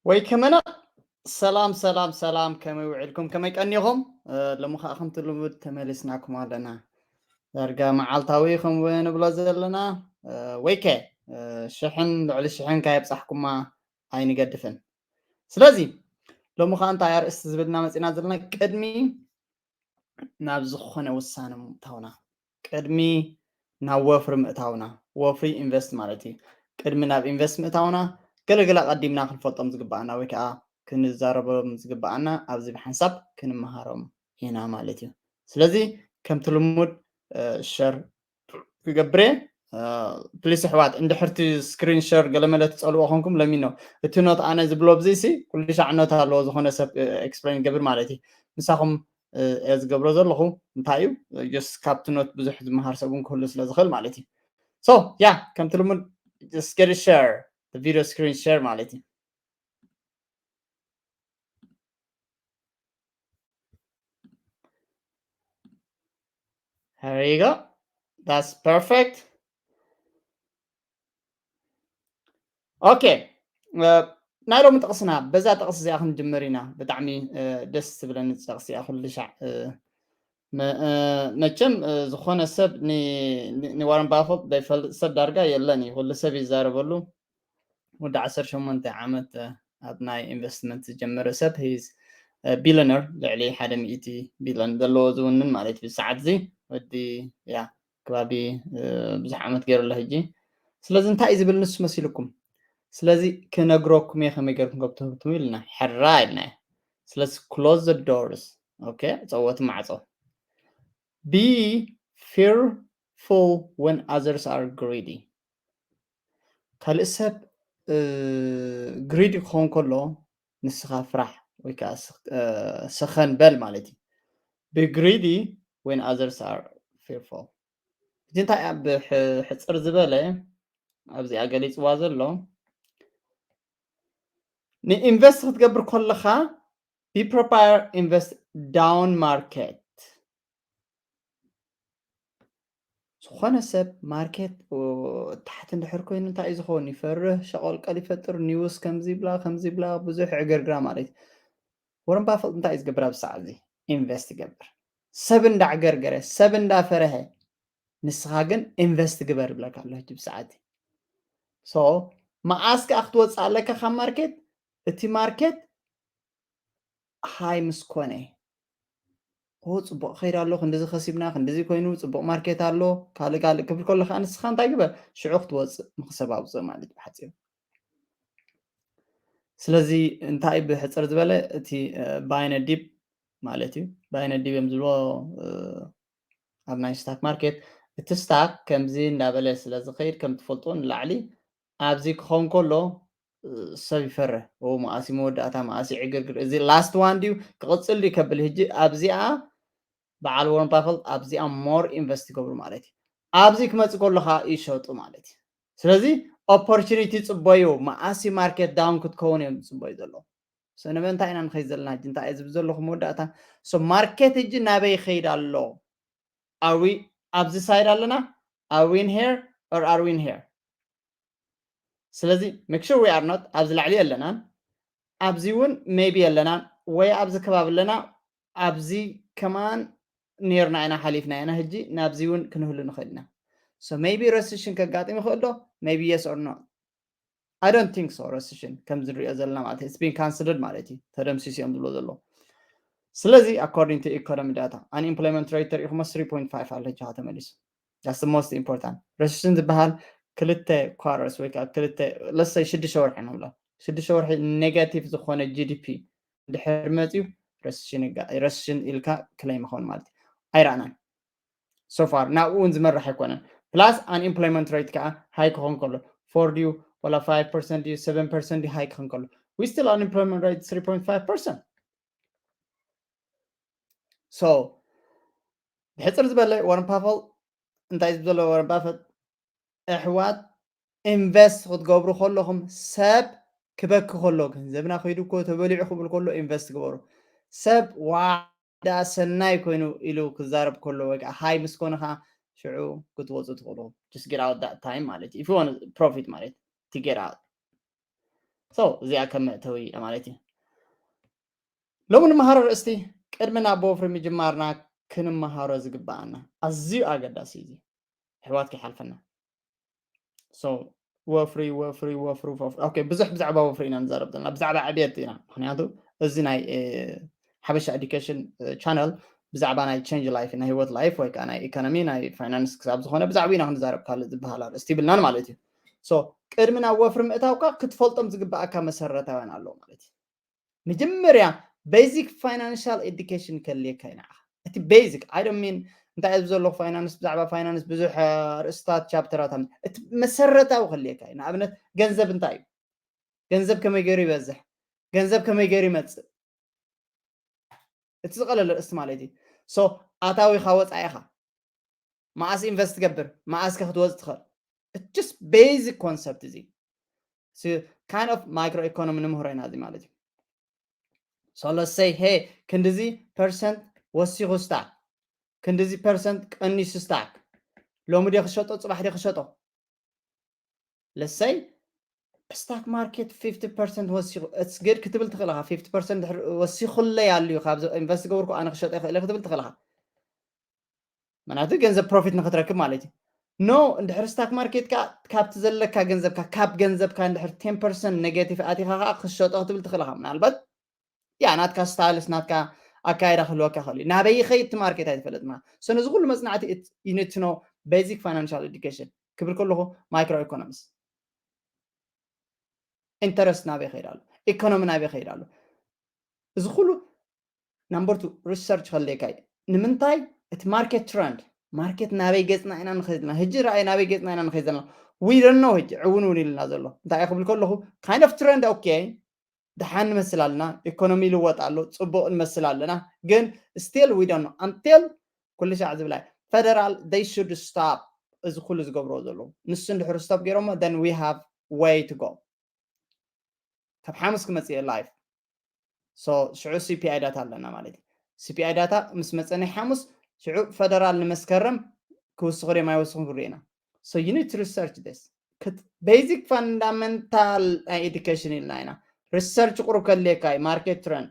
ወይ ከመና ሰላም ሰላም ሰላም፣ ከመይ ውዕልኩም፣ ከመይ ቀኒኹም? ሎሚ ከዓ ከምቲ ልሙድ ተመሊስናኩም ኣለና። ዳርጋ መዓልታዊ ከም ንብሎ ዘለና ወይከ ሽሕን ልዕሊ ሽሕን ካየብፃሕኩማ ኣይንገድፍን። ስለዚ ሎሚ ከዓ እንታይ ኣርእስቲ ዝብልና መፂና ዘለና? ቅድሚ ናብ ዝኾነ ውሳነ ምእታውና፣ ቅድሚ ናብ ወፍሪ ምእታውና፣ ወፍሪ ኢንቨስት ማለት እዩ። ቅድሚ ናብ ኢንቨስት ምእታውና ገለገለ ኣቐዲምና ክንፈልጦም ዝግባኣና ወይ ከዓ ክንዛረቦም ዝግባኣና ኣብዚ ብሓንሳብ ክንመሃሮም ኢና ማለት እዩ። ስለዚ ከምቲ ልሙድ ሸር ክገብር እየ። ፕሊስ ኣሕዋት፣ እንድሕርቲ ስክሪን ሸር ገለመለ ትፀልዎ ኮንኩም ለሚኖ። እቲ ኖት ኣነ ዝብሎ ብዚ ሲ ኩሉ ሻዕ ኖት ኣለዎ፣ ዝኾነ ሰብ ኤክስፕሌን ይገብር ማለት እዩ። ምሳኹም እየ ዝገብሮ ዘለኹ። እንታይ እዩ ጀስት ካብቲ ኖት ብዙሕ ዝመሃር ሰብ እውን ክህሉ ስለ ዝኽእል ማለት እዩ። ሶ ያ ከምቲ ልሙድ just get a share the video screen share ማለት እዩ። Here you go. That's perfect. Okay. ናይ ሎሚ ጥቕስና በዛ ጥቕሲ እዚኣ ክንጅምር ኢና። ብጣዕሚ ደስ ትብለኒ ጥቕሲ እያ። ኩሉ ሻዕ መቸም ዝኾነ ሰብ ንዋረን ባፈት ዘይፈልጥ ሰብ ዳርጋ የለን እዩ። ኩሉ ሰብ ይዛረበሉ። ወዲ ዓሰርተ ሸሞንተ ዓመት ኣብ ናይ ኢንቨስትመንት ዝጀመረ ሰብ ሂዝ ቢለነር፣ ልዕሊ ሓደ ሚእቲ ቢለን ዘለዎ ዝውንን ማለት እዩ። ሰዓት እዚ ወዲ ያ ከባቢ ብዙሕ ዓመት ገይሩ ኣሎ ሕጂ። ስለዚ እንታይ እዩ ዝብል ንሱ መሲልኩም? ስለዚ ክነግረኩም እየ ከመይ ገርኩም ከብትህብትሙ ኢልና ሕራ ኢልና። ስለዚ close the doors። ኦኬ፣ ፀወቲ ማዕፆ። Be fearful when others are greedy። ካልእ ሰብ ግሪዲ ክኸውን ከሎ ንስኻ ፍራሕ ወይ ከዓ ሰኸን በል ማለት እዩ። Be greedy when others are fearful። እዚ እንታይ እያ ብሕፅር ዝበለ ኣብዚኣ ገሊፅዋ ዘሎ? ንኢንቨስት ክትገብር ከለኻ be prepared invest down market። ዝኾነ ሰብ ማርኬት ታሕቲ እንድሕር ኮይኑ እንታይ እዩ ዝኸውን? ይፈርህ፣ ሸቆልቀል ይፈጥር፣ ኒውስ ከምዚ ይብላ ከምዚ ይብላ ብዙሕ ዕግርግራ ማለት እዩ። ወረን ባፈት እንታይ እዩ ዝገብር? ኣብ ሰዓት እዚ ኢንቨስት ይገብር። ሰብ እንዳዕገርገረ ሰብ እንዳፈረሀ ንስኻ ግን ኢንቨስት ግበር ይብለካ ኣሎ። ሕጂ ብሰዓት ሶ መዓስ ከዓ ክትወፅእ ኣለካ ካብ ማርኬት? እቲ ማርኬት ሃይ ምስ ኮነ ኦ ፅቡቅ ከይድ ኣሎ፣ ክንዲዚ ከሲብና፣ ክንዲዚ ኮይኑ ፅቡቅ ማርኬት ኣሎ፣ ካልእ ካልእ ክብል ከሎ ከዓ ንስኻ እንታይ ግበር? ሽዑ ክትወፅእ ምክሰብ ኣውፅእ ማለት እዩ ብሓፂሩ። ስለዚ እንታይ ብሕፅር ዝበለ እቲ ባይነ ዲፕ ማለት እዩ። ባይነ ዲፕ እዮም ዝብሎ ኣብ ናይ ስታክ ማርኬት። እቲ ስታክ ከምዚ እንዳበለ ስለ ዝኸይድ ከም ትፈልጦ ንላዕሊ ኣብዚ ክኸውን ከሎ ሰብ ይፈርህ። ኦ መኣሲ መወዳእታ፣ መኣሲ ዕግርግር፣ እዚ ላስት ዋን ድዩ ክቕፅል ድዩ ከብል። ህጂ ኣብዚኣ በዓል ወረን ባፈት ኣብዚኣ ሞር ኢንቨስት ይገብሩ ማለት እዩ። ኣብዚ ክመፅእ ከሎ ከዓ ይሸጡ ማለት እዩ። ስለዚ ኦፖርቹኒቲ ፅበዩ፣ መኣሲ ማርኬት ዳውን ክትከውን እዮም ዝፅበዩ ዘለዉ። ሰነመ እንታይ ኢና ንኸይድ ዘለና? ህጂ እንታይ እየ ዝብል ዘለኹ መወዳእታ? ሶ ማርኬት ህጂ ናበይ ይኸይድ ኣሎ? ኣዊ ኣብዚ ሳይድ ኣለና? Are we in here or are we in here? ስለዚ make sure we are not ኣብዚ ላዕሊ ኣለናን ኣብዚ እውን ሜቢ ኣለናን ወይ ኣብዚ ከባቢ ኣለና። ኣብዚ ከማን ነርና ኢና ሓሊፍና ኢና። ህጂ ናብዚ እውን ክንህሉ ንኽእል ኢና። So maybe ረስሽን ከጋጥም ይኽእል ዶ? Maybe yes or no? I don't think so። ረስሽን ከም ዝንሪኦ ዘለና ማለት it's been cancelled ማለት እዩ። ተደምሲሱ እዮም ዝብሎ ዘለዉ። ስለዚ according to economy data unemployment rate ተሪኢኹሞ three point five ኣሎ። ህጂ ተመሊሱ። That's the most important። ረስሽን ዝበሃል ክልተ quarters ወይ ከዓ ክልተ let's say ሽዱሽተ ወርሒ ንብሎ። ሽዱሽተ ወርሒ ኔጋቲቭ ዝኾነ ጂ ዲ ፒ እንድሕር መፅዩ ረስሽን ኢልካ ክሌም ይኸውን ማለት እዩ። ኣይረኣናን so far። ናብኡ እውን ዝመርሕ ኣይኮነን። ፕላስ unemployment rate ከዓ ሃይ ክኾን ከሎ ፎር ድዩ ዋላ ፋይቭ ፐርሰንት ድዩ ሰቨን ፐርሰንት ድዩ ሃይ ክኾን ከሎ we still unemployment rate three point five percent። So ብሕፅር ዝበለ ወረን ባፈት እንታይ ዝብል ዘሎ? ወረን ባፈት ኣሕዋት ኢንቨስት ክትገብሩ ከለኹም ሰብ ክበኪ ከሎ ገንዘብና ከይዱ እኮ ተበሊዑ ክብል ከሎ ኢንቨስት ግበሩ። ሰብ ዋ ደኣ ሰናይ ኮይኑ ኢሉ ክዛረብ ከሎ ወይ ከዓ ሃይ ምስ ኮነ ከዓ ሽዑ ክትወፁ ትኽእሉ። Just get out that time ማለት እዩ። If you want profit ማለት to get out። So እዚኣ ከም መእተዊ ማለት እዩ። ሎሚ ንመሃሮ ርእስቲ ቅድሚ ናብ ወፍሪ ምጅማርና ክንመሃሮ ዝግብኣና ኣዝዩ ኣገዳሲ እዩ። ሕዋት ከይሓልፈና። So ወፍሪ ወፍሪ ወፍሪ ወፍሪ okay፣ ብዙሕ ብዛዕባ ወፍሪ ኢና ንዛረብ ዘለና፣ ብዛዕባ ዕብየት ኢና። ምክንያቱ እዚ ናይ ሓበሻ ኤዱኬሽን ቻነል ብዛዕባ ናይ ቸንጅ ላይፍ፣ ናይ ህይወት ላይፍ ወይ ከዓ ናይ ኢኮኖሚ፣ ናይ ፋይናንስ ክሳብ ዝኾነ ብዛዕባ ኢና ክንዛረብ፣ ካልእ ዝበሃል ኣርእስቲ ይብልናን ማለት እዩ። So ቅድሚ ናብ ወፍሪ ምእታውካ ክትፈልጦም ዝግብኣካ መሰረታውያን ኣለዉ ማለት እዩ። መጀመርያ ቤዚክ ፋይናንሻል ኤዱኬሽን ከልየካ እዩ ንዓኻ። እቲ ቤዚክ፣ I don't mean እንታይ እዩ ዘሎ ፋይናንስ፣ ብዛዕባ ፋይናንስ ብዙሕ ኣርእስታት ቻፕተራት ኣሎ። እቲ መሰረታዊ ከልየካ እዩ። ንኣብነት ገንዘብ እንታይ እዩ? ገንዘብ ከመይ ገይሩ ይበዝሕ? ገንዘብ ከመይ ገይሩ ይመጽእ? እቲ ዝቐለለ ርእስቲ ማለት እዩ። So ኣታዊኻ ወፃኢኻ መዓስ ኢንቨስት ትገብር፣ መዓስ ከ ክትወፅ ትኽእል? It's just basic concept እዚ። Kind of micro economy ንምህሮ ኢና እዚ ማለት እዩ። So let's say hey ክንድዚ ፐርሰንት ወሲኹ ስታክ፣ ክንድዚ ፐርሰንት ቀኒሱ ስታክ፣ ሎሚ ደ ክሸጦ፣ ፅባሕ ደ ክሸጦ። Let's say ስታክ ማርኬት ፊፍቲ ፐርሰንት ወሲኹ፣ it's good ክትብል ትኽእል ኢኻ። ፊፍቲ ፐርሰንት ወሲኹለይ ኣልዩ፣ ካብዚ ኢንቨስት ገብርኩ ኣነ ክሸጦ ይኽእል ክትብል ትኽእል ኢኻ። ምክንያቱ ገንዘብ ፕሮፊት ንክትረክብ ማለት እዩ። ኖ፣ እንድሕር ስታክ ማርኬት ካ ካብቲ ዘለካ ገንዘብካ፣ ካብ ገንዘብካ እንድሕር ቴን ፐርሰንት ኔጌቲቭ ኣቲኻ ከዓ ክሸጦ ክትብል ትኽእል ኢኻ። ምናልባት ያ ናትካ ስታይልስ ናትካ ኣካይዳ ክህልወካ ይኽእል እዩ። ናበይ ይኸይድ እቲ ማርኬት ኣይትፈልጥና። So ነዚ ኩሉ መፅናዕቲ you need to know basic financial education ክብል ከለኹ ማይክሮ ኢኮኖሚክስ ኢንተረስት ናበይ ይኸይድ ኣሎ፣ ኢኮኖሚ ናበይ ይኸይድ ኣሎ፣ እዚ ኩሉ ናምበር ቱ ሪሰርች ከድልየካ እዩ። ንምንታይ? እቲ ማርኬት ትረንድ፣ ማርኬት ናበይ ገፅና ኢና ንኸይድ ዘለና፣ ሕጂ ረኣይ ናበይ ገፅና ኢና ንኸይድ ዘለና። We don't know። ሕጂ ዕውን እውን ኢልና ዘሎ እንታይ እዩ ክብል ከለኹ kind of trend okay፣ ደሓን ንመስል ኣለና፣ ኢኮኖሚ ይልወጥ ኣሎ፣ ፅቡቕ ንመስል ኣለና። ግን still we don't know until ኩሉ ሻዕ ዝብላ ፈደራል they should stop እዚ ኩሉ ዝገብርዎ ዘለዉ። ንሱ እንድሕር ስቶፕ ገይሮሞ then we have way to go። ካብ ሓሙስ ክመፅእ ላይፍ። So ሽዑ ሲፒኣይ ዳታ ኣለና ማለት እዩ። ሲፒኣይ ዳታ ምስ መፀ ናይ ሓሙስ ሽዑ ፈደራል ንመስከረም ክውስኹ ድዮም ኣይወስኹን ክንርኢ ኢና። So you need to research this። ቤዚክ ፋንዳመንታል ናይ ኤዱኬሽን ኢልና ኢና። ሪሰርች ቁሩብ ከድልየካ እዩ። ማርኬት ትረንድ፣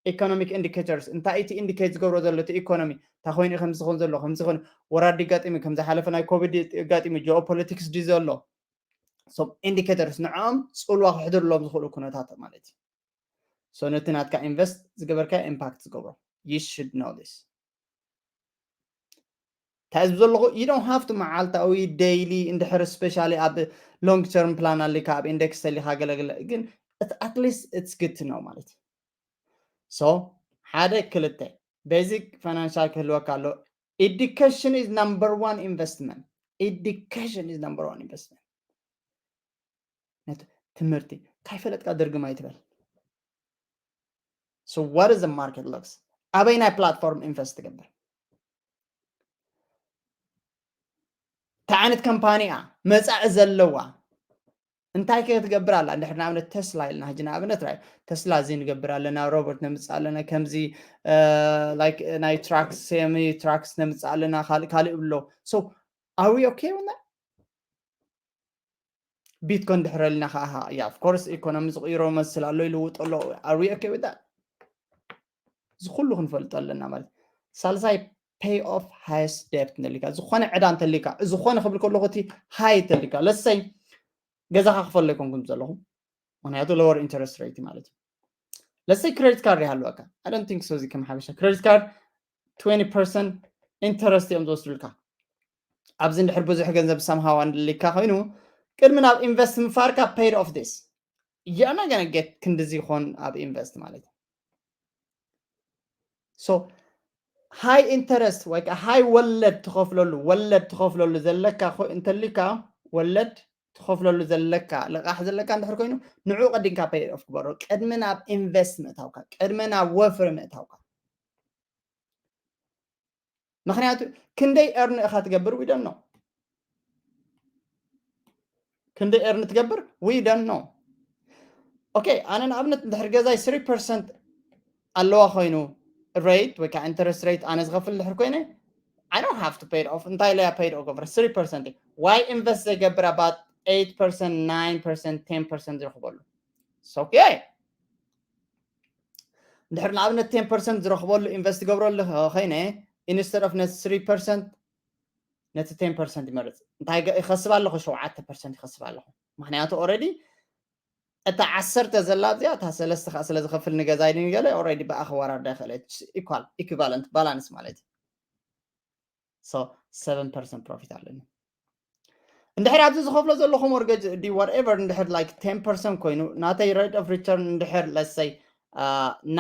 ኢኮኖሚክ ኢንዲኬተርስ፣ እንታይ እቲ ኢንዲኬት ዝገብሮ ዘሎ እቲ ኢኮኖሚ እንታይ ኮይኑ እዩ ከምዚ ዝኸውን ዘሎ፣ ከምዚ ኮይኑ ወራዲ ጋጢሙ፣ ከም ዝሓለፈ ናይ ኮቪድ ጋጢሙ፣ ጂኦፖለቲክስ ድዩ ዘሎ፣ some ኢንዲኬተርስ ንዕኦም ፅልዋ ክሕድርሎም ዝኽእሉ ኩነታት ማለት እዩ። So ነቲ ናትካ ኢንቨስት ዝገበርካ ኢምፓክት ዝገብሮ you should know this። እንታይ ዝብ ዘለኹ you don't have to መዓልታዊ ዴይሊ እንድሕር ስፔሻሊ ኣብ ሎንግ ተርም ፕላን ኣሊካ ኣብ ኢንደክስ ተሊካ ገለገለ ግን at least it's good to know ማለት እዩ። So ሓደ ክልተ ቤዚክ ፋይናንሻል ክህልወካ ኣሎ። Education is number one investment። Education is number one investment። ትምህርቲ ካይፈለጥካ ድርግም ኣይትበል። So what is the market looks? ኣበይ ናይ ፕላትፎርም ኢንቨስት ትገብር? እንታይ ዓይነት ከምፓኒ እያ መፃኢ ዘለዋ? እንታይ ከ ትገብር ኣላ? እንድሕር ንኣብነት ተስላ ኢልና ሕጂ ንኣብነት ራይ ተስላ እዚ ንገብር ኣለና፣ ሮቦት ነምፅእ ኣለና፣ ከምዚ ላይክ ናይ ትራክስ ሴሚ ትራክስ ነምፅእ ኣለና፣ ካልእ ካልእ ይብሎ። So are we okay with that? ቢትኮን ድሕረልና ከዓ ያ of course ኢኮኖሚ ዝቕይሮ መስል ኣሎ ይልውጥ ኣሎ። Are we okay with that? እዚ ኩሉ ክንፈልጦ ኣለና ማለት። ሳልሳይ pay off highest debt እንተሊካ፣ ዝኾነ ዕዳ እንተሊካ፣ ዝኾነ ክብል ከለኹ እቲ ሃይ እንተሊካ ለሰይ ገዛኻ ክፈሎ ኣይኮንኩም ዘለኹ፣ ምክንያቱ lower interest rate ማለት እዩ። ለሰይ ክሬዲት ካርድ ይሃልወካ። I don't think so እዚ ከም ሓበሻ ክሬዲት ካርድ twenty percent ኢንተረስት እዮም ዝወስዱልካ። ኣብዚ እንድሕር ብዙሕ ገንዘብ ሰምሃዋ እንድልካ ኮይኑ ቅድሚ ናብ ኢንቨስት ምፋርካ paid off this you're not gonna get ክንድዚ ይኾን ኣብ ኢንቨስት ማለት እዩ። So ሃይ ኢንተረስት ወይ ከዓ ሃይ ወለድ ትኸፍለሉ ወለድ ትኸፍለሉ ዘለካ እንተሊካ ወለድ ትኸፍለሉ ዘለካ ልቓሕ ዘለካ እንድሕር ኮይኑ ንዑ ቀዲምካ paid off ግበሮ ቅድሚ ናብ ኢንቨስት ምእታውካ ቅድሚ ናብ ወፍሪ ምእታውካ። ምክንያቱ ክንደይ earn ኢኻ ትገብር we don't know። ክንደይ earn ትገብር we don't know። Okay ኣነ ንኣብነት እንድሕር ገዛይ three percent ኣለዋ ኮይኑ rate ወይ ከዓ interest rate ኣነ ዝኸፍል እንድሕር ኮይነ I don't have to pay off። እንታይ ኢለያ paid off ገብረ three percent why invest ዘይገብር about eight percent nine percent ten percent ዝረኽበሉ። okay። እንድሕር ንኣብነት ten percent ዝረኽበሉ invest ገብረሉ ኮይነ instead of ነቲ three percent ነቲ ten percent ይመርፅ። እንታይ ይኸስብ ኣለኹ? ሸውዓተ percent ይኸስብ ኣለኹ። ምክንያቱ already እታ ዓሰርተ ዘላ ኣብዚኣ እታ ሰለስተ ከዓ ስለ ዝኸፍል ንገዛይ ንገለ already ብኣ ክወራርዳ ይኽእል። Equal, equivalent, balance ማለት እዩ። So seven percent profit ኣለኒ። እንድሕር ኣብዚ ዝኸፍሎ ዘለኹ mortgage ዲ whatever እንድሕር like ten percent ኮይኑ ናተይ rate of return እንድሕር let's say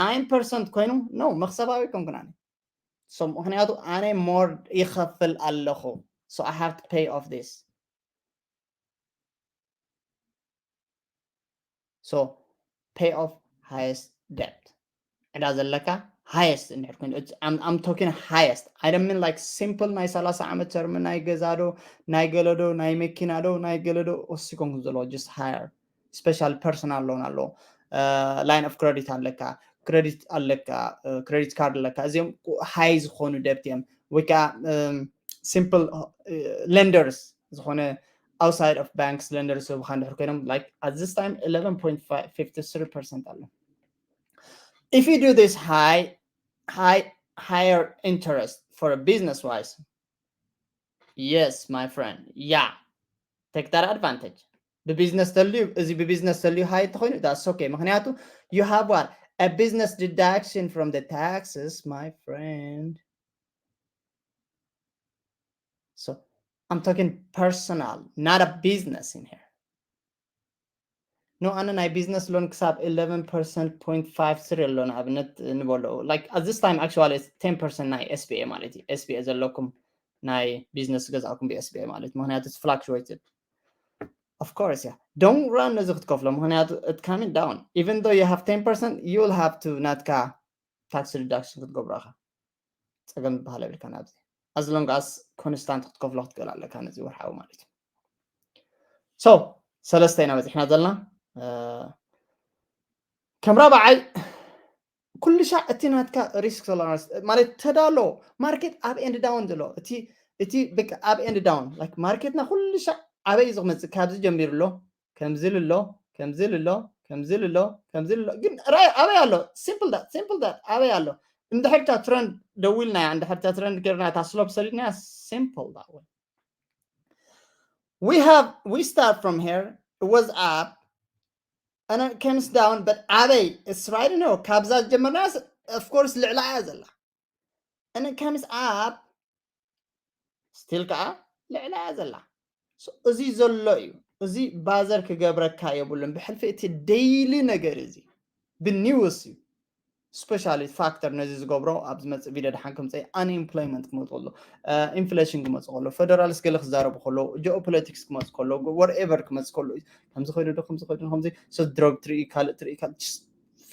nine percent ኮይኑ no መኽሰባዊ ኮንኩን ኣነ። So ምክንያቱ ኣነ more ይኸፍል ኣለኹ። So I have to pay off this. So pay off highest debt. ዕዳ ዘለካ highest እንድሕር ኮይኑ I'm talking highest. I don't mean like simple ናይ ሰላሳ ዓመት term ናይ ገዛ ዶ ናይ ገለ ዶ ናይ መኪና ዶ ናይ ገለ ዶ እሱ ኮንኩ ዘሎ just higher special personal loan ኣሎ line of credit ኣለካ credit ኣለካ credit card ኣለካ እዚኦም high ዝኾኑ debt እዮም ወይ ከዓ simple lenders ዝኾነ outside of banks lenders ዝህቡኻ እንድሕር ኮይኖም like at this time eleven point fifty three percent ኣሎ if you do this high high higher interest for a business wise yes my friend yeah take that advantage ብቢዝነስ ተልዩ እዚ ብቢዝነስ ተልዩ high ተኾይኑ that's okay ምክንያቱ you have what a business deduction from the taxes my friend so I'm talking personal not a business in here no ኣነ ናይ business loan ክሳብ eleven percent point five ስር ኣሎ ንኣብነት ንበሎ like at this time actually ten percent ናይ SBA ማለት እዩ SBA ዘለኩም ናይ business ገዛእኩም ብ SBA ማለት ምክንያቱ fluctuated of course yeah don't run ነዚ ክትከፍሎ ምክንያቱ it coming down even though you have ten percent you will have to ናትካ tax deduction ክትገብሮ ኢኻ ፀገም ዝበሃል የብልካ ናብዚ as long as constant ክትከፍሎ ክትክእል ኣለካ ነዚ ወርሓዊ ማለት እዩ so ሰለስተ ኢና በፂሕና ዘለና ከም ራብዓይ ኩሉ ሻዕ እቲ ናትካ risk tolerance ማለት ተዳሎ market up and down ዘሎ እቲ እቲ up and down like market ና ኩሉ ሻዕ ኣበይ ዝመፅእ ካብዚ ጀሚሩ ኣሎ ከምዚ ኣሎ ከምዚ ኣሎ ከምዚ ኣሎ ከምዚ ኣሎ ግን ራይ ኣበይ ኣሎ simple that simple that ኣበይ ኣሎ እንድሕርታ trend ደዊልናያ እንድሕርታ trend ገርና እታ slope ሰሊድናያ simple that way we have we start from here it was up and it comes down but ኣበይ it's right no ካብዛ ዝጀመርና of course ልዕላ እያ ዘላ and it comes up still ከዓ ልዕላ እያ ዘላ እዚ ዘሎ እዩ እዚ ባዘር ክገብረካ የብሉን ብሕልፊ እቲ daily ነገር እዚ ብኒውስ እዩ specially factor ነዚ ዝገብሮ ኣብ ዝመፅእ ቪድዮ ድሓን ከምፀ unemployment ክመፅ ከሎ inflation ክመፅ ከሎ federalist ገለ ክዛረቡ ከሎ geopolitics ክመፅ ከሎ whatever ክመፅ ከሎ ከምዚ ኮይኑ ዶ ከምዚ ኮይኑ ከምዚ ሰብ drug ትርኢ ካልእ ትርኢ ካልእ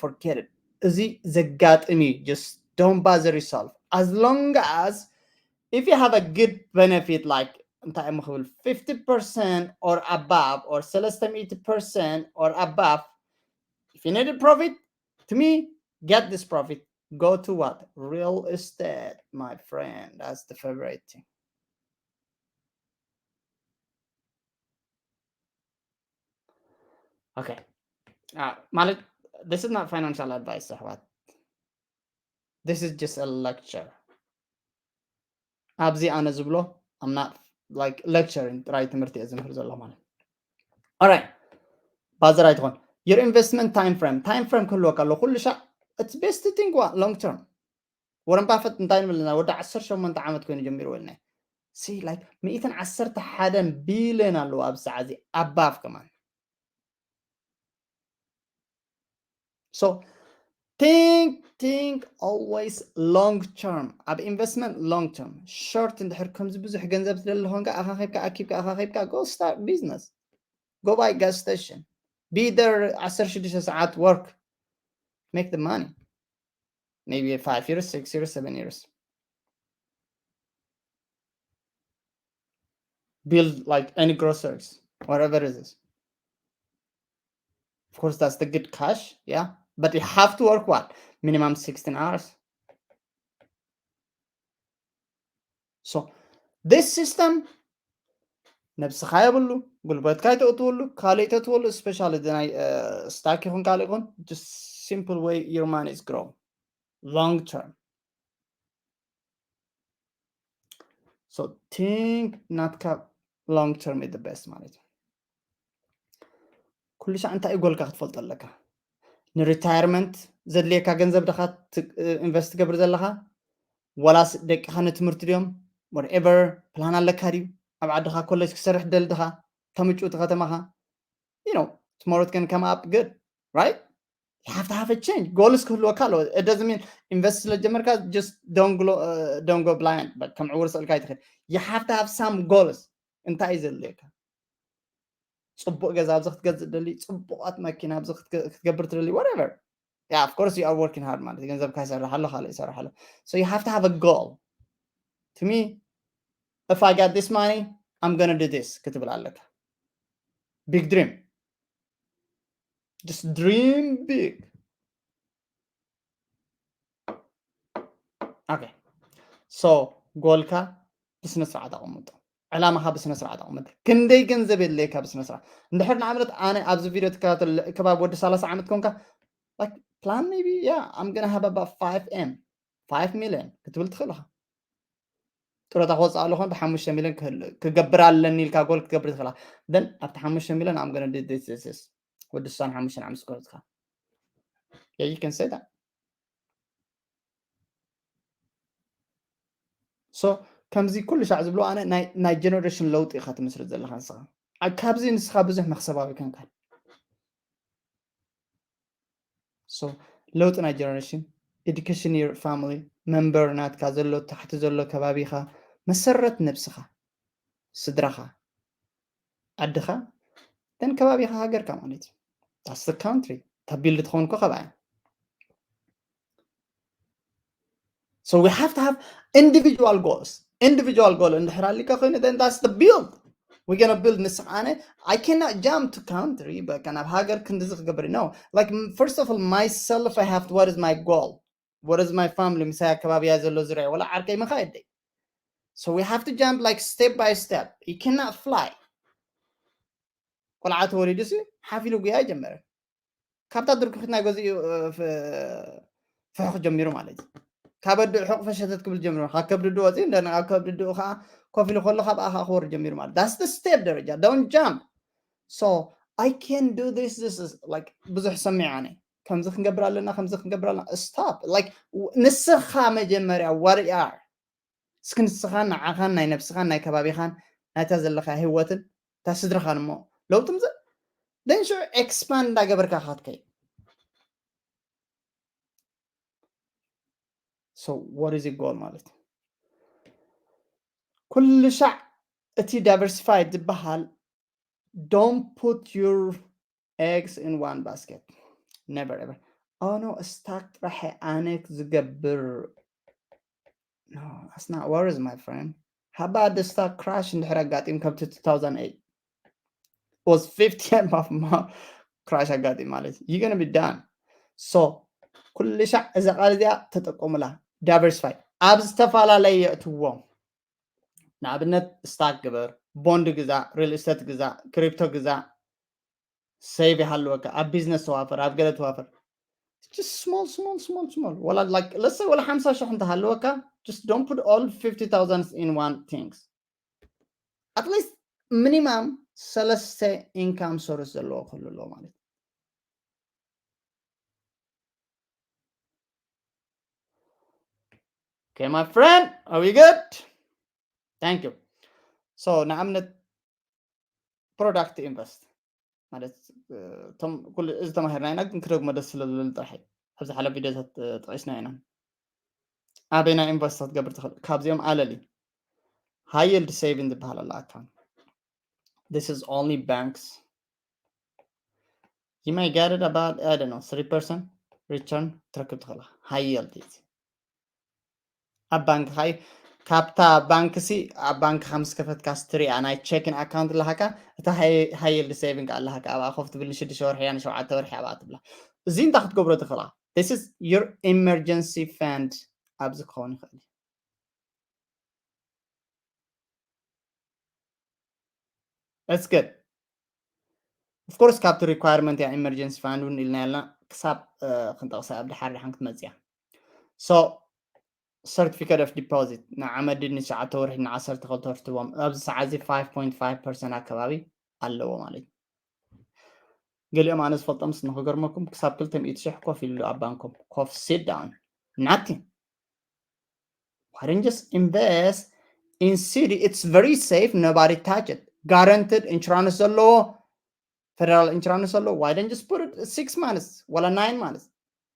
forget it እዚ ዘጋጥም እዩ just don't bother yourself as long as if you have a good benefit like እንታይ እሞ ክብል fifty percent or above or ሰለስተ ሚእቲ percent or above if you need a profit to me get this profit go to what real estate my friend that's the favorite thing okay uh, ማለት this is not financial advice ኣሕዋት this is just a lecture ኣብዚ ኣነ ዝብሎ I'm not like lecturing ጥራይ ትምህርቲ እየ ዝምህር ዘሎ ማለት alright ባዘር ኣይትኾን your investment time frame time frame ክህልወካ ኣሎ ኩሉ ሻዕ it's best to think long term Warren Buffett እንታይ ንብልና ወዲ ዓሰርተ ሸሞንተ ዓመት ኮይኑ ጀሚሩ ወልና see like ሚእትን ዓሰርተ ሓደን ቢልዮን ኣለዎ ኣብ ሰዓት እዚ above ከማን so think think always long term ኣብ investment long term short እንድሕር ከምዚ ብዙሕ ገንዘብ ትደሊ ኾንካ ኣኻኺብካ ኣኪብካ ኣኻኺብካ go start business go buy gas station be there ዓሰርተ ሽዱሽተ ሰዓት work make the money maybe five years six years seven years build like any groceries whatever it is of course that's the good cash yeah but you have to work what minimum sixteen hours so this system ነብስኻ የብሉ፣ ጉልበትካ ይተእትወሉ፣ ካልእ ይተእትወሉ። Especially ናይ ስታክ ይኹን ካልእ ይኹን፣ just simple way your money is grow long term። So think ናትካ long term is the best ማለት እዩ። ኩሉ ሻዕ እንታይ እዩ ጎልካ ክትፈልጦ ኣለካ። ንሪታየርመንት ዘድልየካ ገንዘብ ድኻ ኢንቨስት ትገብር ዘለኻ፣ ዋላስ ደቅኻ ንትምህርቲ ድዮም? Whatever ፕላን ኣለካ ድዩ? ኣብ ዓድኻ ኮሌጅ ክሰርሕ ደል ድኻ? ተምጭውቲ ከተማኻ? You know, tomorrow it can come up good, right? You have to have a change. Goals ክህልወካ ኣለዎ። It doesn't mean ኢንቨስት ስለ ጀመርካ just don't go, uh, don't go blind. But ከም ዕውር ስእልካ ይትኽእል። You have to have some goals. እንታይ እዩ ዘድልየካ? ጽቡቕ ገዛ ኣብዚ ክትገዝእ ደሊ፣ ጽቡቓት መኪና ኣብዚ ክትገ- ክትገብር ትደሊ፣ whatever. Yeah, of course you are working hard ማለት ገንዘብካ ይሰርሕ ኣሎ፣ ካልእ ይሰርሕ ኣሎ። So you have to have a goal. To me, if I got this money, I'm gonna do this ክትብል ኣለካ። Big dream. Just dream big. Okay. So ጎልካ ብስነ ስርዓት ኣቐምጦ። ዕላማኻ ብስነ ስርዓት ኣቐምጥ። ክንደይ ገንዘብ የድልየካ ብስነ ስርዓት። እንድሕር ንኣብነት ኣነ ኣብዚ ቪድዮ ትከታተል ከባቢ ወዲ ሰላሳ ዓመት ኮንካ፣ like, plan maybe, yeah, I'm gonna have about five M, five million ክትብል ትኽእል ኢኻ። ጡረታ ክወፅእ ኣለኹ ብሓሙሽተ ሚሊዮን ክህል- ክገብር ኣለኒ ኢልካ ጎል ክትገብር ትኽእል ኢኻ። Then ኣብቲ ሓሙሽተ ሚሊዮን I'm gonna do this, this, this. ወዲ ስሳን ሓሙሽተን ዓመት ስኮትካ። Yeah, you can say that. So ከምዚ ኩሉ ሻዕ ዝብሎ ኣነ ናይ ናይ ጀነሬሽን ለውጢ ኢኻ ትምስርት ዘለኻ ንስኻ። ኣ- ካብዚ ንስኻ ብዙሕ መክሰባዊ ከንካን። So ለውጢ ናይ ጀነሬሽን፣ education your family፣ መንበር ናትካ ዘሎ፣ ታሕቲ ዘሎ ከባቢኻ፣ መሰረት ነብስኻ፣ ስድራኻ፣ ዓድኻ፣ then ከባቢኻ፣ ሃገርካ ማለት እዩ። That's the country። ተቢል ትኸውን እኮ ካብኣ እያ። So we have to have individual goals. Individual goal እንድሕር ኣሊካ ኮይኑ then that's the build. We're gonna build ንስኻ ኣነ I cannot jump to country በቃ ናብ ሃገር ክንድዚ ክገብር no. Like first of all myself I have what is my goal? What is my family? ምሳይ ኣከባቢያ ዘሎ ዙሪያ ወላ ዓርከይ መኻየደይ. So we have to jump like step by step. You cannot fly. ቆልዓ ተወሊዱ ሲ ሓፍ ኢሉ ጉያ ጀመረ። ካብታ ድርኩኺት ናይ ገዚኡ ፍሕኽ ጀሚሩ ማለት እዩ። ካብ ኣድኡ ሕቑፈ ሸተት ክብል ጀሚሩ። ካብ ከብዲ ድኡ ወፂኡ እንደ ኣብ ከብዲ ድኡ ከዓ ኮፍ ኢሉ ከሎ ካብ ኣኻ ክወርድ ጀሚሩ ማለት that's the step ደረጃ don't jump. So I can do this, this is like ብዙሕ ሰሚዕ ኣነ ከምዚ ክንገብር ኣለና ከምዚ ክንገብር ኣለና stop like ንስኻ መጀመርያ what you are እስኪ ንስኻን ንዓኻን ናይ ነብስኻን ናይ ከባቢኻን ናይታ ዘለካ ህይወትን እታ ስድራኻን እሞ ለውጢ ምዘ then ሽዑ expand እንዳገበርካ ካትከይ so what is it goal ማለት ኩሉ ሻዕ እቲ diversified ዝበሃል don't put your eggs in one basket never ever oh no ስታክ ጥራሕ ኣነ ዝገብር no that's not what is my friend how about the stock crash እንድሕር ኣጋጢም ከምቲ two thousand eight was fifty M of crash ኣጋጢም ማለት you gonna be done so ኩሉ ሻዕ እዛ ቃል እዚኣ ተጠቀሙላ diversify ኣብ ዝተፈላለየ የእትዎም ንኣብነት ስታክ ግበር ቦንድ ግዛ real estate ግዛ crypto ግዛ save ይሃልወካ ኣብ ቢዝነስ ተዋፈር ኣብ ገለ ተዋፈር just small small small small ወላ like let's say ወላ ሓምሳ ሽሕ እንተሃለወካ just don't put all fifty thousand in one things at least minimum ሰለስተ income source ዘለዎ ክህሉ ኣለዎ ማለት okay my friend are we good thank you so ንኣብነት product invest ማለት እቶም ኩሉ እዚ ተማሂርና ኢና ግን ክደግሞ ደስ ስለ ዝብል ጥራሕ ኣብዚ ሓለ ቪድዮታት ጠቂስና ኢና ኣበይና ኢንቨስት ክትገብር ትኽእል ካብዚኦም ኣለሊ high yield saving ዝበሃል ኣሎ ኣካውንት this is only banks you may get it about I don't know three percent return ትረክብ ትኽእል high yield ኣብ ባንክኻ እዩ ካብታ ባንክ ሲ ኣብ ባንክኻ ምስ ከፈትካ ስትሪኣ ናይ ቸኪን ኣካውንት ኣለሃካ እታ ሃይልድ ሴቪንግ ኣለሃካ ኣብኣ ኮፍ ትብል ንሽዱሽተ ወርሒ እያ ንሸውዓተ ወርሒ ኣብኣ ትብላ እዚ እንታይ ክትገብሮ ትኽእላ this is your emergency fund ኣብዚ ክኸውን ይኽእል እዩ That's good. Of course ካብቲ requirement ያ emergency fund እውን ኢልና ያልና ክሳብ ክንጠቕሳ ኣብ ድሓር ድሓን ክትመፅያ። So certificate of deposit ንዓመት ድን ንትሽዓተ ወርሒ ንዓሰርተ ክልተ ወርሒ ትቦም ኣብዚ ሰዓት እዚ five point five percent ኣከባቢ ኣለዎ ማለት እዩ። ገሊኦም ኣነ ዝፈልጦም ንክገርመኩም ክሳብ ክልተ ሚእቲ ሽሕ ኮፍ ኢሉ ኣብ ባንኮም ኮፍ sit down nothing. Why don't just invest in city? It's very safe. Nobody touch it. Guaranteed insurance ዘሎ federal insurance ዘሎ. Why don't just put it six months? Well, nine months.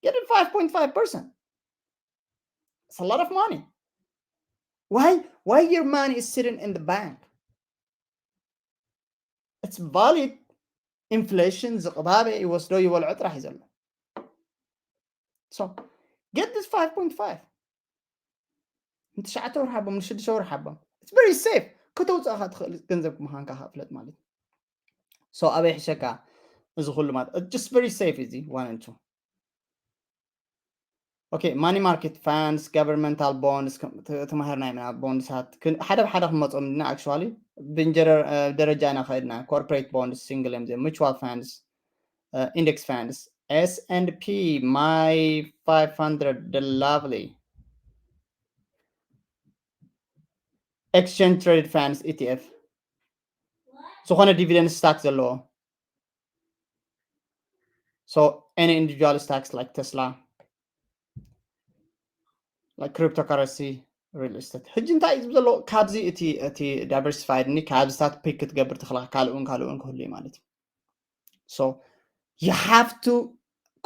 Get it five point five percent. It's a lot of money. Why? Why your money is sitting in the bank? It's valid. Inflation ዝቕባበ ይወስዶ ይበልዖ ጥራሕ እዩ ዘሎ። So get this five point five ንትሽዓተ ወር ሓቦም ንሽዱሽተ ወር ሓቦም። It's very safe። ከተውፅእኻ ትኽእል ገንዘብ ምዃንካ ከፍለጥ ማለት እዩ። So ኣበይ ሕሸካ እዚ ኩሉ ማለት just very safe እዚ one and two. Okay, money market funds, governmental bonds ተማሂርና ኢና። ቦንድሳት ሓደ ብሓደ ክመፆም ድና actually ብንጀረ ደረጃ ኢና ከድና። Corporate bonds single እዮም እዚኦም። Mutual funds, index funds, S and P, my five hundred, the lovely, exchange traded funds, E T F, ዝኾነ dividend stock ዘለዎ. So any individual stocks like Tesla, like cryptocurrency, real estate. ሕጂ እንታይ እዩ ዘሎ? ካብዚ እቲ እቲ diversified ኒ ካብዚታት pick ክትገብር ትኽእል ካልእ እውን ካልእ እውን ክህሉ እዩ ማለት እዩ። So you have to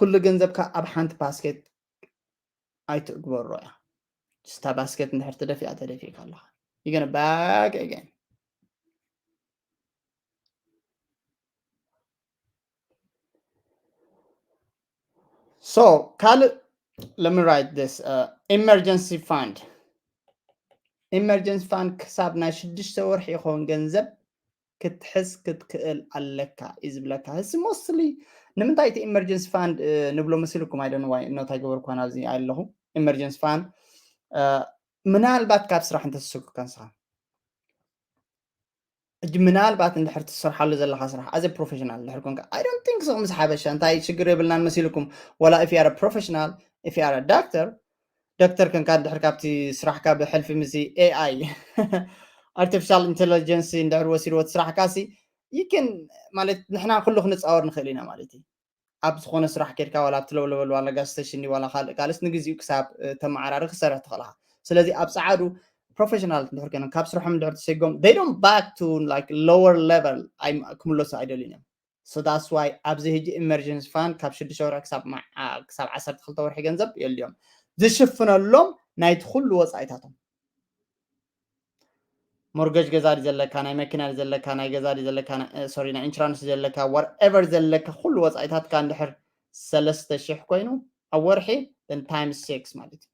ኩሉ ገንዘብካ ኣብ ሓንቲ basket ኣይትግበሮ እያ። ስታ basket እንድሕር ተደፊኣ ተደፊእካ ኣለኻ። You gonna back again. So ካልእ let me write this, emergency fund. Emergency fund ክሳብ ናይ ሽዱሽተ ወርሒ ይኸውን ገንዘብ ክትሕዝ ክትክእል ኣለካ እዩ ዝብለካ። እዚ mostly ንምንታይ እቲ emergency fund ንብሎ መሲልኩም? I don't know why not ኣይገበርኩን ኣብዚ ኣለኹ። Emergency fund ምናልባት ካብ ስራሕ እንተስጉካ ንስኻ ሕጂ ምናልባት እንድሕር ትሰርሓሉ ዘለካ ስራሕ as a professional እንድሕር ኮንካ I don't think so ምስ ሓበሻ እንታይ ሽግር የብልናን መሲልኩም። ወላ if you are a professional, if you are a doctor, ዶክተር ከንካ እንድሕር ካብቲ ስራሕካ ብሕልፊ ምስ A I, artificial intelligence እንድሕር ወሲድዎ እቲ ስራሕካ ሲ you can ማለት ንሕና ኩሉ ክንፃወር ንኽእል ኢና ማለት እዩ። ኣብ ዝኾነ ስራሕ ኬድካ ዋላ ኣብቲ ለውለበል ዋላ gas station ዋላ ካልእ ካልስ ንግዚኡ ክሳብ ተመዓራሪ ክሰርሕ ትኽእልካ። ስለዚ ኣብ ፀዓዱ professional እንድሕር ኮይኖም ካብ ስርሖም እንድሕር ተሰጎም they don't back to like lower level ክምለሱ ኣይደልዩን እዮም። So that's why ኣብዚ ሕጂ emergency fund ካብ ሽዱሽተ ወርሒ ክሳብ ክሳብ ዓሰርተ ክልተ ወርሒ ገንዘብ የልዮም ዝሽፍነሎም ናይቲ ኩሉ ወፃኢታቶም። ሞርገጅ ገዛ ድዩ ዘለካ፣ ናይ መኪና ድዩ ዘለካ፣ ናይ ገዛ ድዩ ዘለካ፣ ሶሪ ናይ ኢንሹራንስ ዘለካ፣ whatever ዘለካ ኩሉ ወፃኢታትካ እንድሕር ሰለስተ ሽሕ ኮይኑ ኣብ ወርሒ then times six ማለት እዩ።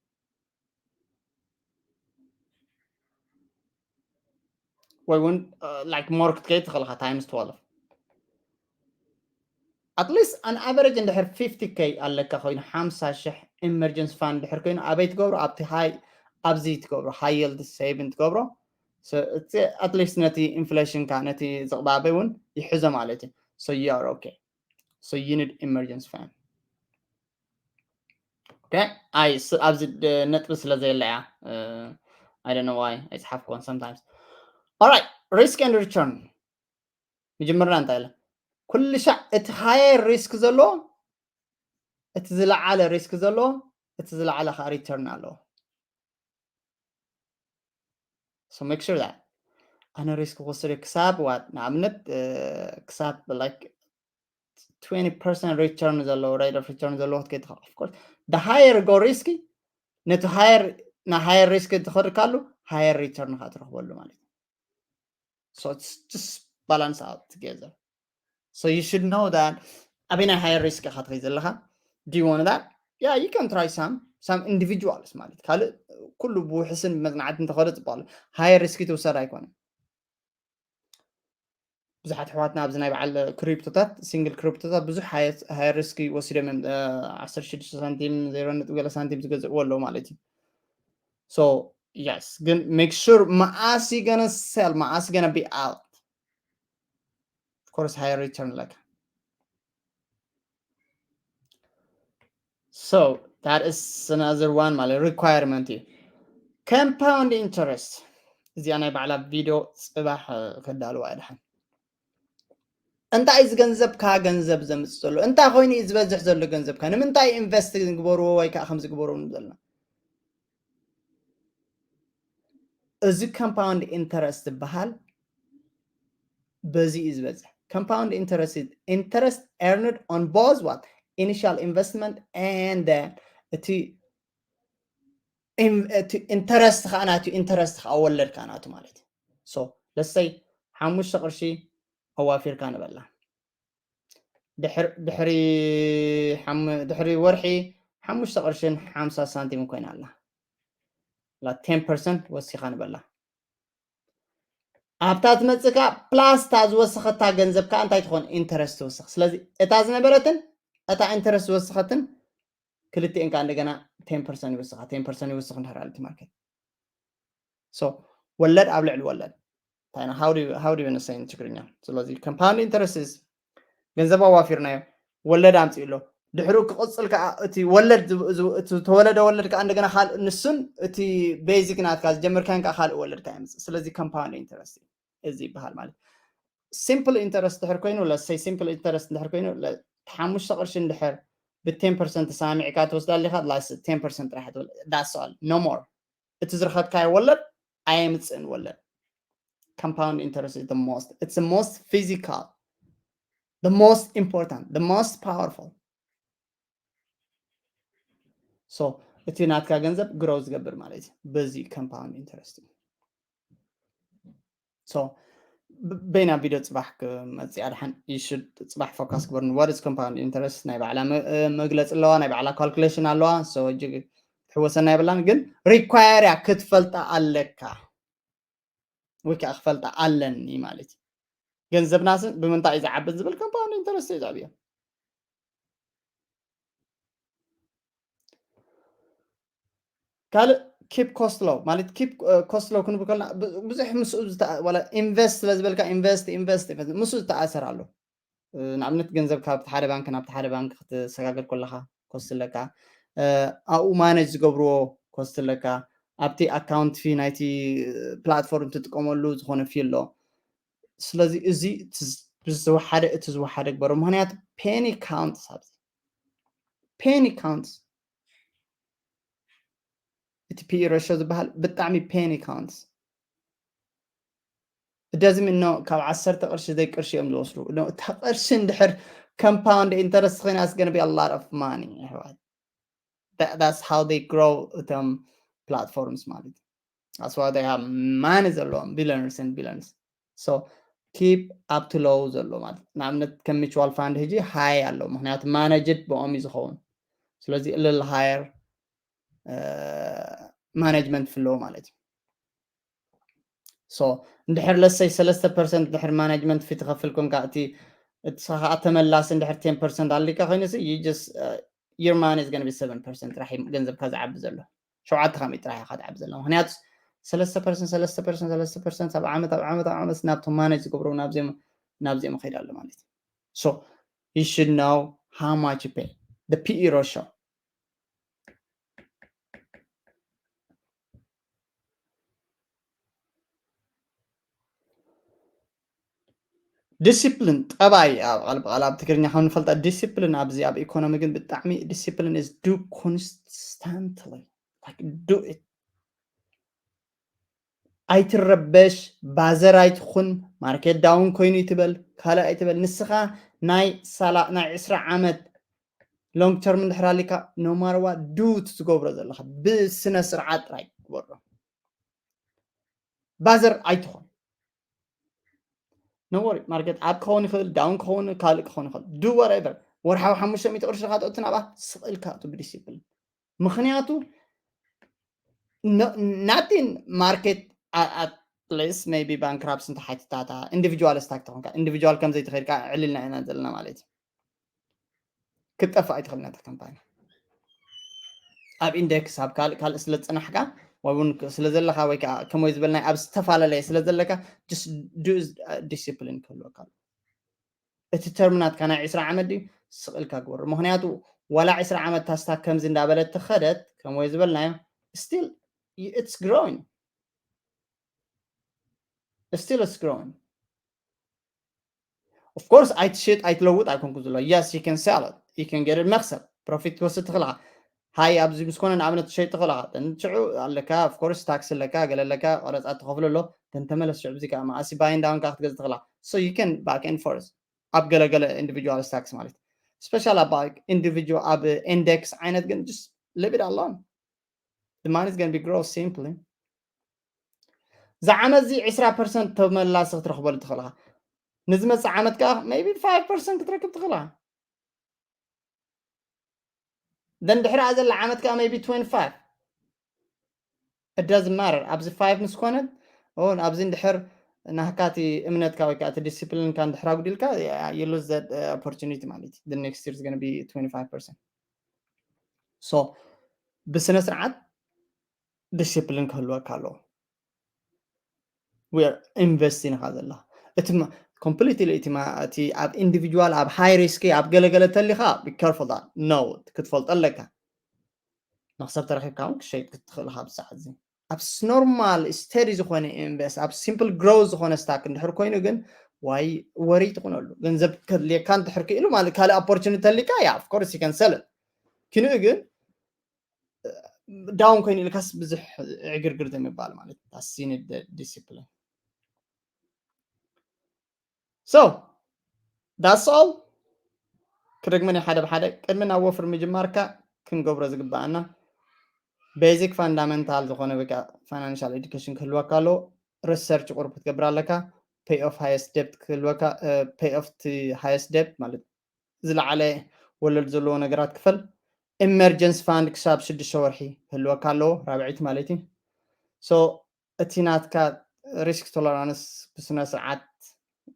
ወይ እውን like more ክትከይድ ትኽእል ኢኻ times twelve. At least an average እንድሕር fifty K ኣለካ ኮይኑ ሓምሳ ሽሕ emergency fund እንድሕር ኮይኑ ኣበይ ትገብሮ? ኣብቲ ሃይ ኣብዚ ትገብሮ high yield saving ትገብሮ። At least ነቲ inflation ካ ነቲ ዝቕባበ እውን ይሕዞ ማለት እዩ። So you are okay. So you need emergency fund. Okay. ኣይ ኣብዚ ነጥቢ ስለ ዘየለ እያ። I don't know why ኣይፅሓፍኩዎን sometimes. Alright, risk and return ምጅምርና እንታይ ኢለ ኩሉ ሻዕ እቲ higher risk ዘሎ እቲ ዝለዓለ risk ዘሎ እቲ ዝለዓለ ከዓ return ኣለዎ። So make sure that ኣነ risk ክወስድ ክሳብ what ንኣብነት ክሳብ like twenty percent return ዘለዎ rate of return ዘለዎ ክትከይድ ትኽእል። Of course the higher go risk ነቲ higher ና higher risk ትኸድካሉ higher return ካ ትረኽበሉ ማለት እዩ። So it's just balance out together. So you should know that ኣበይ ናይ higher risk ኢኻ ትኸይድ ዘለኻ። Do you want that? Yeah, you can try some some individuals ማለት ካልእ ኩሉ ብውሕስን ብመፅናዕቲ እንተኸደ ፅቡቅ ኣሎ። Higher risk ትውሰድ ኣይኮነን። ብዙሓት ኣሕዋትና ኣብዚ ናይ በዓል ክሪፕቶታት ሲንግል ክሪፕቶታት ብዙሕ higher risk ወሲዶም እዮም። ዓሰርተ ሽዱሽተ ሳንቲም ዜሮ ነጥቢ ገለ ሳንቲም ዝገዝእዎ ኣለዉ ማለት እዩ። So yes ግን make sure መዓስ you gonna sell መዓስ you gonna be out። course higher return ኣለካ። So that is another one ማለት requirement እዩ። Compound interest እዚኣ ናይ ባዕላ ቪድዮ ጽባሕ ከዳልዋ ድሓን። እንታይ እዩ ዝገንዘብካ ገንዘብ ዘምጽእ ዘሎ? እንታይ ኮይኑ እዩ ዝበዝሕ ዘሎ ገንዘብካ? ንምንታይ ኢንቨስት ግበርዎ ወይ ከዓ ከም ዝግበርዎ ንብል ዘለና? እዚ compound interest ዝበሃል በዚ እዩ ዝበዝሕ። Compound interest is interest earned on both what initial investment and then እቲ ኢንተረስት ከዓ ናትዩ፣ ኢንተረስት ከዓ ወለድ ከዓ ናቱ ማለት እዩ። So let's say ሓሙሽተ ቅርሺ ኣዋፊርካ ንበላ፣ ድሕሪ ወርሒ ሓሙሽተ ቅርሽን ሓምሳ ሳንቲም ኮይና ኣላ። ላ ten percent ወሲኻ ንበላ፣ ኣብታ ትመፅእ ከዓ ፕላስ እታ ዝወሰኸታ ገንዘብ ከዓ እንታይ ትኾን? ኢንተረስት ትወስኽ። ስለዚ እታ ዝነበረትን እታ ኢንተረስት ዝወሰኸትን ክልቲኤን ከዓ እንደገና ten percent ይወስኻ። Ten percent ይወስኽ እንድሕር ኣልቲ ማርኬት። So ወለድ ኣብ ልዕሊ ወለድ እንታይ ነው? How do you, how do you say in ትግርኛ? ስለዚ compound interest is ገንዘብ ኣዋፊርናዮ፣ ወለድ ኣምፅኡ ኣሎ። ድሕሩ ክቕፅል ከዓ እቲ ወለድ ዝ- ዝ- እቲ ዝተወለደ ወለድ ከዓ እንደገና ካልእ ንሱን እቲ ቤዚክ ናትካ ዝጀመርካዮን ከዓ ካልእ ወለድ ከዓ የምፅእ። ስለዚ compound interest እዚ ይበሃል ማለት። Simple interest ድሕር ኮይኑ let's say simple interest ድሕር ኮይኑ ለ- ሓሙሽተ ቅርሺ እንድሕር ብ ten percent ተሰማሚዕካ ትወስዳ ኣለካ። Ten percent ጥራሕ ትወል that's all, no more። እቲ ዝረኸብካዮ ወለድ ኣየምፅእን ወለድ። Compound interest is the most, it's the most physical, the most important, the most powerful. So እቲ ናትካ ገንዘብ ግሮው ዝገብር ማለት እዩ በዚ compound interest እዩ። So በይና ቪድዮ ፅባሕ ክመፅእ ኣድሓን ይሽድ ፅባሕ ፎካስ ግበርኒ። What is compound interest? ናይ ባዕላ መግለፂ ኣለዋ፣ ናይ ባዕላ ካልኩሌሽን ኣለዋ። So እጅግ ትሕወሰና የብላን፣ ግን ሪኳየር እያ ክትፈልጣ ኣለካ ወይ ከዓ ክፈልጣ ኣለኒ ማለት እዩ። ገንዘብናስ ብምንታይ እዩ ዝዓብን ዝብል compound interest እዩ ዝዕብዮ። ካልእ keep cost low ማለት keep cost low ክንብል ከለና ብዙሕ ምስ ኢንቨስት ስለ ዝበልካ ኢንቨስት ኢንቨስት ምስኡ ዝተኣሰር ኣሎ። ንኣብነት ገንዘብ ካብቲ ሓደ ባንክ ናብቲ ሓደ ባንክ ክትሰጋገር ከለካ ኮስት ኣለካ። ኣብኡ ማነጅ ዝገብርዎ ኮስት ኣለካ። ኣብቲ ኣካውንት ፊ ናይቲ ፕላትፎርም ትጥቀመሉ ዝኾነ ፊ ኣሎ። ስለዚ እዚ ዝወሓደ እቲ ዝወሓደ ግበሮ፣ ምክንያቱ ፔኒ ካውንትስ ኣብዚ ፔኒ ካውንትስ እቲ ፒኢ ሬሾ ዝበሃል ብጣዕሚ ፔኒ ካውንትስ። እደዚ ምኖ ካብ ዓሰርተ ቅርሺ ዘይ ቅርሺ እዮም ዝወስዱ። እታ ቅርሺ እንድሕር compound interest ኮይና is gonna be a lot of money ኣሕዋት። That's how they grow እቶም platforms ማለት እዩ። That's why they have money ዘለዎም billions and billions. So keep up to low ዘሎ ማለት ንኣብነት ከም mutual fund ሕጂ ሃይ ኣሎ፣ ምክንያቱ ማነጅድ ብኦም እዩ ዝኸውን። ስለዚ እልል ሃየር ማኔጅመንት ፍለዎ ማለት እዩ። So እንድሕር ለሰይ ሰለስተ ፐርሰንት ድሕር ማኔጅመንት ፊ ትኸፍል ኮንካ እቲ እትኻ ከዓ ተመላሲ እንድሕር ten percent ኣሊካ ኮይኑ ሲ you just your money is gonna be seven percent ጥራሕ እዩ ገንዘብካ ዝዓቢ ዘሎ። ሸውዓተ ካብ ሚእቲ ጥራሕ ኢኻ ትዓቢ ዘሎ። ምክንያቱ ሰለስተ ፐርሰንት ሰለስተ ፐርሰንት ሰለስተ ፐርሰንት ኣብ ዓመት ኣብ ዓመት ኣብ ዓመት ናብቶም ማኔጅ ዝገብሩ ናብዚኦም ናብዚኦም ይኸይድ ኣሎ ማለት እዩ። So you should know how much you pay. The ፒኢ ሬሾ ዲሲፕሊን ጠባይ ኣብ ቃል ብቃል ኣብ ትግርኛ ከም ንፈልጣ ዲሲፕሊን ኣብዚ ኣብ ኢኮኖሚ ግን ብጣዕሚ ዲሲፕሊን is do constantly like do it። ኣይትረበሽ፣ ባዘር ኣይትኹን። ማርኬት ዳውን ኮይኑ ይትበል ካልእ ኣይትበል። ንስኻ ናይ ሳላ ናይ ዕስራ ዓመት long term እንድሕር ኣሊካ no matter what do ትገብሮ ዘለካ ብስነ ስርዓት ጥራይ ግበሮ። ባዘር ኣይትኾን። No worry ማርኬት ኣብ ክኸውን ይኽእል፣ ዳውን ክኸውን ካልእ ክኸውን ይኽእል። Do whatever። ወርሓዊ ሓሙሽተ ሚእቲ ቅርሺ ኢኻ ትእቱ ናብኣ ስቕ ኢልካ እቱ ብዲሲፕሊን። ምክንያቱ nothing market at least maybe bankruptcy እንተሓቲታታ individual stock ተኾንካ individual ከምዘይ ተኸይድካ ዕልልና ኢና ዘለና ማለት እዩ። ክትጠፍእ ኣይትኽእልን እታ ካምፓኒ። ኣብ ኢንደክስ ኣብ ካልእ ካልእ ስለ ዝፅናሕካ ወይ እውን ስለ ዘለካ ወይ ከዓ ከምኡ ዝበልናይ ኣብ ዝተፈላለየ ስለ ዘለካ just do discipline ክህልወካ ኣሎ። እቲ ተርም ናትካ ናይ ዕስራ ዓመት ድዩ? ስቕ ኢልካ ግበሮ። ምኽንያቱ ዋላ ዕስራ ዓመት ታስታ ከምዚ እንዳበለት ተኸደት ከም ወይ ዝበልናዮ still it's growing still it's growing of course ኣይትሽጥ ኣይትለውጥ ኣይኮንኩ ዘሎ yes you can sell it you can get it መክሰብ profit ትወስድ ትኽእልኻ ሃይ ኣብዚ ምስ ኮነ ንኣብነት ትሸይጥ ትኽእልኻ ሽዑ ኣለካ of course tax ኣለካ ገለ ኣለካ ቀረፃ ትኸፍሉ ኣሎ ተንተመለስ ሽዑ ብዚካ ማእሲ buying down ካ ክትገዝ ትኽእልኻ so you can back and forth ኣብ ገለገለ individual stocks ማለት special ኣብ individual ኣብ index ዓይነት ግን just leave it alone the money is going to be grow simply ዝዓመት እዚ ዕስራ ፐርሰንት ተመላሲ ክትረኽበሉ ትኽእልኻ ንዝመፅእ ዓመት ከዓ maybe five percent ክትረክብ ትኽእልኻ then ድሕሪ ዘላ ዓመት ከዓ maybe twenty five it doesn't matter ኣብዚ five ምስ ኮነት ን ኣብዚ እንድሕር ናህካ እቲ እምነትካ ወይ ከዓ እቲ ዲስፕሊንካ እንድሕር ኣጉዲልካ you lose that opportunity ማለት እዩ next year is going to be twenty five percent so ብስነ ስርዓት ዲስፕሊን ክህልወካ ኣለዎ we are investing ኢኻ ዘለኻ እቲ completely እቲ እቲ ኣብ individual ኣብ high risk ኣብ ገለገለ ተሊኻ be careful that no ክትፈልጦ ኣለካ መክሰብ ተረኪብካ እውን ክሸይጥ ክትኽእል ኢኻ ብሰዓት እዚ ኣብ normal steady ዝኾነ invest ኣብ simple growth ዝኾነ stock እንድሕር ኮይኑ ግን ዋይ ወሪ ትኾነሉ ገንዘብ ከድልየካ እንድሕር ክኢሉ ማለት ካልእ opportunity ተሊካ yeah of course you can sell it ክንኡ ግን down ኮይኑ ኢልካስ ብዙሕ ዕግርግር ዘይምባል ማለት you need discipline so that's all ክደግመን ሓደ ብሓደ ቅድሚ ናብ ወፍሪ ምጅማርካ ክንገብሮ ዝግባኣና basic fundamental ዝኾነ ወይ ከዓ financial education ክህልወካ ኣለዎ research ቁሩብ ክትገብር ኣለካ pay off highest debt ክህልወካ pay off highest debt ማለት ዝለዓለ ወለድ ዘለዎ ነገራት ክፈል emergency fund ክሳብ ሽዱሽተ ወርሒ ክህልወካ ኣለዎ ራብዒት ማለት እዩ so እቲ ናትካ risk tolerance ብስነ ስርዓት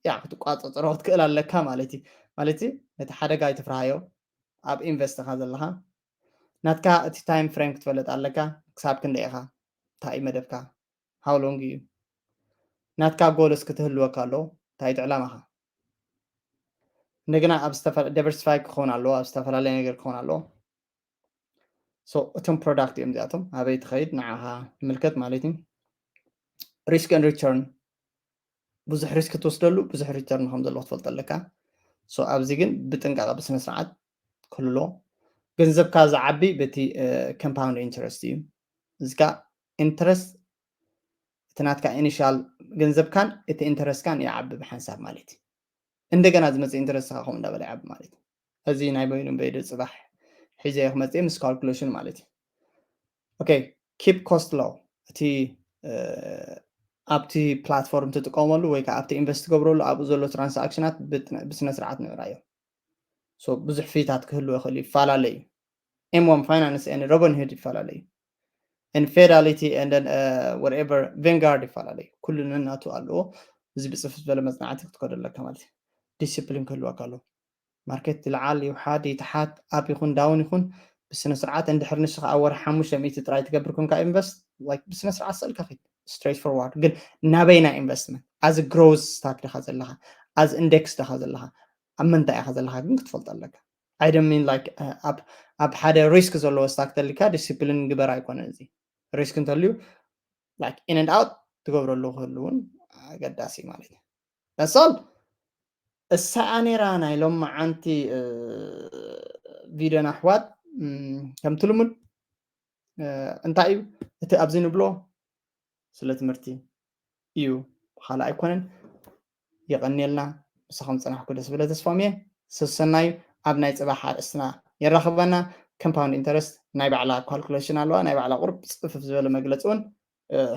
ያ ክትቋፀፀሮ ክትክእል ኣለካ ማለት እዩ ማለት ነቲ ሓደጋ ኣይትፍርሃዮ ኣብ invest ኢኻ ዘለኻ ናትካ እቲ time frame ክትፈልጥ ኣለካ ክሳብ ክንደ ኢኻ እንታይ እዩ መደብካ how long እዩ ናትካ goals ክትህልወካ ኣለዎ እንታይ እዩ ዕላማኻ እንደገና ኣብ diversify ክኸውን ኣለዎ ኣብ ዝተፈላለየ ነገር ክኸውን ኣለዎ so እቶም product እዮም እዚኣቶም ኣበይ ትኸይድ ንዓኻ ንምልከት ማለት እዩ risk and return ብዙሕ risk ትወስደሉ ብዙሕ return ከም ዘለዎ ክትፈልጥ ኣለካ so ኣብዚ ግን ብጥንቃቐ ብስነ ስርዓት ክህሉ ኣለዎ ገንዘብካ ዝዓቢ በቲ compound interest እዩ እዚ ከዓ interest እቲ ናትካ initial ገንዘብካን እቲ interest ካን ይዓቢ ብሓንሳብ ማለት እዩ እንደገና ዝመፅእ interest ካ ከምኡ እንዳበለ ይዓቢ ማለት እዩ እዚ ናይ በይኑ በይደ ፅባሕ ሒዘ ክመፅእ ምስ calculation ማለት እዩ okay keep cost low እቲ ኣብቲ platform ትጥቀመሉ ወይ ከዓ ኣብቲ invest ትገብረሉ ኣብኡ ዘሎ transaction ኣት ብስነ ስርዓት ንብራዮ ብዙሕ fee ታት ክህልዎ ይኽእል ይፈላለዩ M one finance and Robinhood ይፈላለዩ and Fidelity and then whatever Vanguard ይፈላለዩ ኩሉ ነናቱ ኣለዎ እዚ ብፅፍፍ ዝበለ መፅናዕቲ ክትከዶ ኣለካ ማለት እዩ discipline ክህልወካ ኣለዎ market ይልዓል ይውሓድ ይትሓት up ይኹን down ይኹን ብስነ ስርዓት እንድሕር ንስኻ ኣብ ወርሒ ሓሙሽተ ሚእቲ ጥራይ ትገብር ኮንካ invest like ብስነ ስርዓት ስእልካ ኺድ straight forward ግን ናበይና investment as growth stock ዲኻ ዘለኻ as index ዲኻ ዘለኻ ኣብ ምንታይ ኢኻ ዘለኻ ግን ክትፈልጦ ኣለካ I don't mean like ኣብ ሓደ risk ዘለዎ stock ተሊካ discipline ግበር ኣይኮነን እዚ risk እንተልዩ like in and out ትገብረሉ ክህሉ እውን ኣገዳሲ ማለት እዩ that's all እሳኣ ነይራ ናይ ሎም መዓንቲ ቪድዮና ኣሕዋት ከምቲ ልሙድ እንታይ እዩ እቲ ኣብዚ ንብሎ ስለ ትምህርቲ እዩ ብካልእ ኣይኮነን የቐንየልና ምሳኹም ፀናሕኩ ደስ ብለ ተስፋም እየ ሰሰናዩ ኣብ ናይ ፅባሕ ኣርእስትና የራኽበና compound interest ናይ ባዕላ calculation ኣለዋ ናይ ባዕላ ቁርብ ፅፍፍ ዝበለ መግለፂ እውን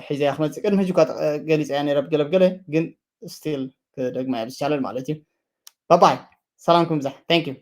ሒዘያ ክመፅእ ቅድሚ ሕጂ እኳ ገሊፀያ ነረ ብገለብገለ ግን still ክደግማ እያ ብዝቻለል ማለት እዩ ባባይ ሰላምኩም ብዛሕ thank you